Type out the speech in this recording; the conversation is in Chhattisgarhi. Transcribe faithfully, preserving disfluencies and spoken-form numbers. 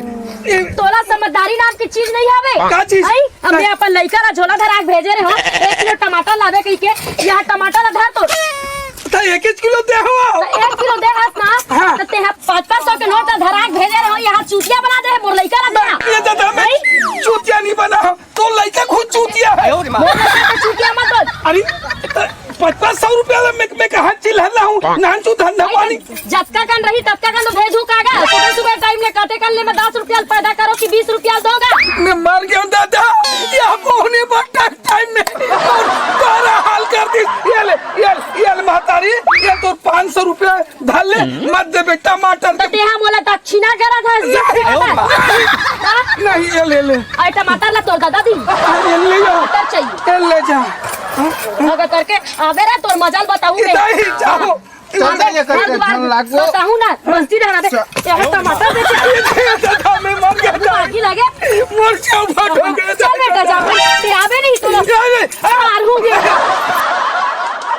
ए, तोला समझदारी नाम के चीज नहीं हवे। का चीज? आई, अब मैं अपन लइका ला झोला धरा के भेजे रहे हो, एक किलो टमाटर लावे कहिके, यहाँ टमाटर ला धर तो। त एक एक किलो दे हो। त एक किलो दे हस ना, हाँ। त तेहा पाँच पाँच सौ के नोट ला धरा के भेजे रहे हो, यहाँ चूतिया बना दे है मोर लइका ला तेहा। ये दादा, मैं आई? चूतिया नहीं बना हूँ, तो लइका खुद चूतिया है। मोर लइका तो चूतिया मत बोल। अरे, पचास सौ रुपया ला मैं, मैं कहाँ चिल्हन ला हूँ? नान चू धंधा पानी। जतका कन रही, ततका कन तो भेजू कागा। सुबह, सुबह टाइम ले काटे कन ले मैं दस रुपया पैदा करो कि बीस रुपया दोगा? मैं मर गया दादा, यह कोने पर टाइम, टाइम में और बारह हाल कर दी। ये ले, ये ले, ये ले महतारी, ये तो पाँच सौ रुपया धर ले, हम्म। मत दे बेटा, टमाटर तो के। तेहा मोला दक्षिणा करा था। नहीं, हाँ? नहीं, ये ले, ले। अरे टमाटर ला तोर दादा दी। अरे ले आओ। टमाटर चाहिए। ये ले जा। अगर करके आवे रे तोर मजाल बताऊं मैं। नहीं, जाओ। चल, चल, ये कर, चल, धन लाग गो। बताऊं ना, मस्ती रहना दे। चल। ये टमाटर दे। ये दादा, मैं मर गया था। आगी लगे। मर गया, भाग गया। चल बेटा, जा। ते आवे नहीं तो नहीं, नहीं। मारूंगी।